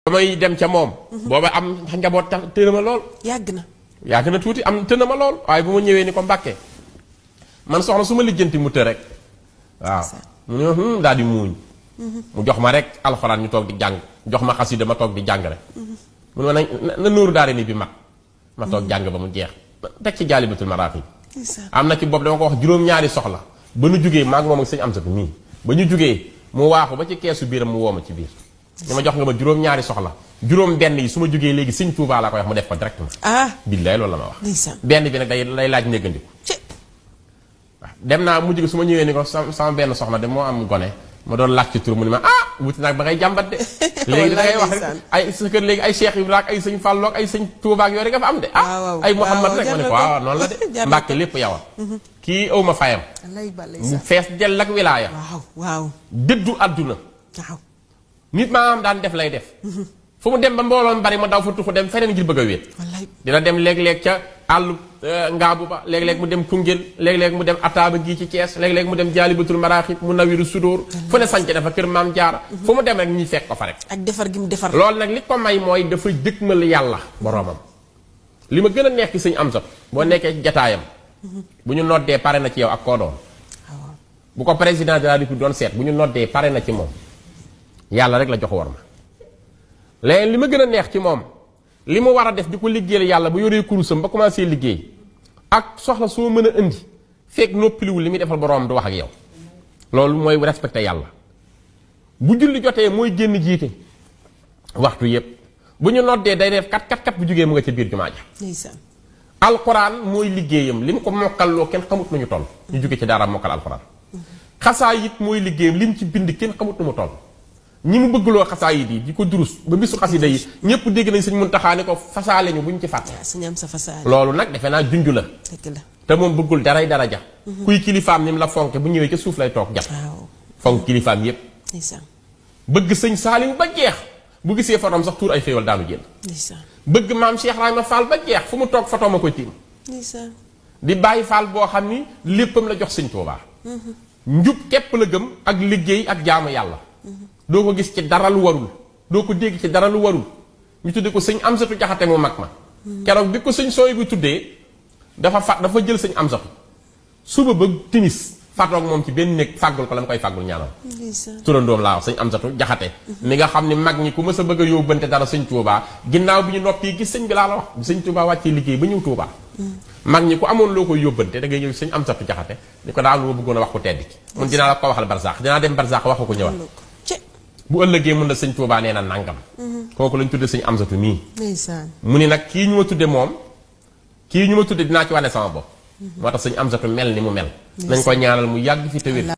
damay dem ca moom. booba am njaboot tax tëna ma lool. yàgg na tuuti am tëna ma lool waaye bu ma ñëwee ni ko Mbàkke man soxna su ma lijjanti mu të rek waaw mu ne daal di muuñ mu jox ma rek alxuraan ñu toog di jàng jox ma xasida ma toog di jàng rek mu ne na nóoru daare ni bi ma toog jàng ba mu jeex teg ci jaalibatul maraaxib am na ci bopp dama ko wax juróom-ñaari soxla ba nu jugee maag moom ak sëñ Amsatu mii ba ñu jugee mu waaxu ba ci keesu biiram mu woo ma ci biir ni ma jox nga ma juróom-ñaari soxla juróom benn yi su ma jugee léegi sëñ Tuubaa laa koy wax mu def ko directement billaay loolu la ma wax benn bi nag day laaj néggandiku waaw dem naa mujj gi su ma ñëwee ni ko sama benn soxna de moo am gone ma doon laaj ci tur mu ni ma wuti nag ba ngay jàmbat de léegi da ngay wax rek ay sa kër léegi ay Cheikh Ibrahima ak ay sëñ Fallou ak ay sëñ Touba ak yooyu rek nga fa am de ay Mouhamad rek ma ne ko waaw noonu la de Mbàkke lépp yow kii aw ma fayam mu fees dell ak wilaaya dëddu àdduna nit maa am daan def lay def fu mu dem ba mbooloon bari ma daw fa tuxu dem feneen ngir bëgg a wéet dina dem léeg-léeg ca àllu ngaabu ba léeg-léeg mu dem Koungheul léeg-léeg mu dem Ataaba gii ci Thiès léeg-léeg mu dem Jaalibatul Maraaxib mu nawiru sudóor fu ne sanc dafa kër Maam Jaara fu mu dem rek ñuy fekk ko fa rek ak defar gi mu defar loolu nag li ko may mooy dafa dëkkmal yàlla boroomam li ma gën a neex ci sëñ Amsat boo nekkee ci jataayam bu ñu noddee pare na ci yow ak koo doon bu ko président de la République doon seet bu ñu noddee pare na ci moom yàlla rek la jox war ma léegi li ma gën a neex ci moom li mu war a def di ko liggéeyal yàlla bu yoree kurusam ba commencé liggéey ak soxla soo mën a indi fekk noppiliwul li muy defal boroom du wax ak yow loolu mooy respecté yàlla bu julli jotee mooy génn jiite waxtu yépp bu ñu noddee day def kat bu jógee mu nga ca biir jumaa ja alxuraan mooy liggéeyam li mu ko mokkalloo kenn xamut nu ñu toll ñu jóge ci daara mokkal alxuraan xasaayit mooy liggéeyam li mu ci bind kenn xamut nu mu toll ñi mu bëggloo xasaayit yi di ko durus ba bisu xasida yi ñëpp dégg nañ sëñ Muntaxaa ne ko fasaale ñu bu ñu ci fàtte loolu nag defe naa junju la te moom bëggul daray daraja kuy kilifaam ni mu la fonke bu ñëwee ca suuf lay toog jàpp fonk kilifaam yépp bëgg sëñ Saaliw ba jeex bu gisee fotoom sax tuur ay xéewal daanu jël bëgg maam Cheikh Ibrahima Fall ba jeex fu mu toog fotoom a koy tiim di bàyyi Fall boo xam ni léppam la jox sëñ Tuubaa njub képp la gëm ak liggéey ak jaamu yàlla doo ko gis ci dara lu warul doo ko dégg ci dara lu warul ñu tudde ko sëñ Amsatu Jaxate mu mag ma keroog bi ko sëñ sooy bu tuddee dafa jël sëñ Amsatu suba ba timis fatoog moom ci benn néeg fàggul ko la mu koy fàggul ñaanal turandoom laa wax sëñ Amsatu Jaxate mi nga xam ne mag ñi ku mës a bëgg a yóbbante dara sëñ Tuubaa ginnaaw bi ñu noppi gis sëñ bi laa la wax bi sëñ Tuubaa wàccee liggéey ba ñëw Tuubaa mag ñi ku amoon loo koy yóbbante da ngay ñëw sëñ Amsatu Jaxate ni ko daal lu ma bëggoon a wax ko tedd ki mun dinaa la ko waxal barsaax dinaa dem barsaax waxu ko ñëwal bu ëllëgee mun na sëñ Tuubaa nee na nangam kooku lañ tudde sëñ Amsatu mii mu ni nag kii ñu ma tudde moom kii ñu ma tudde dinaa ci wane sama bopp moo tax sëñ Amsatu mel ni mu mel nañ ko ñaanal mu yàgg fi te wér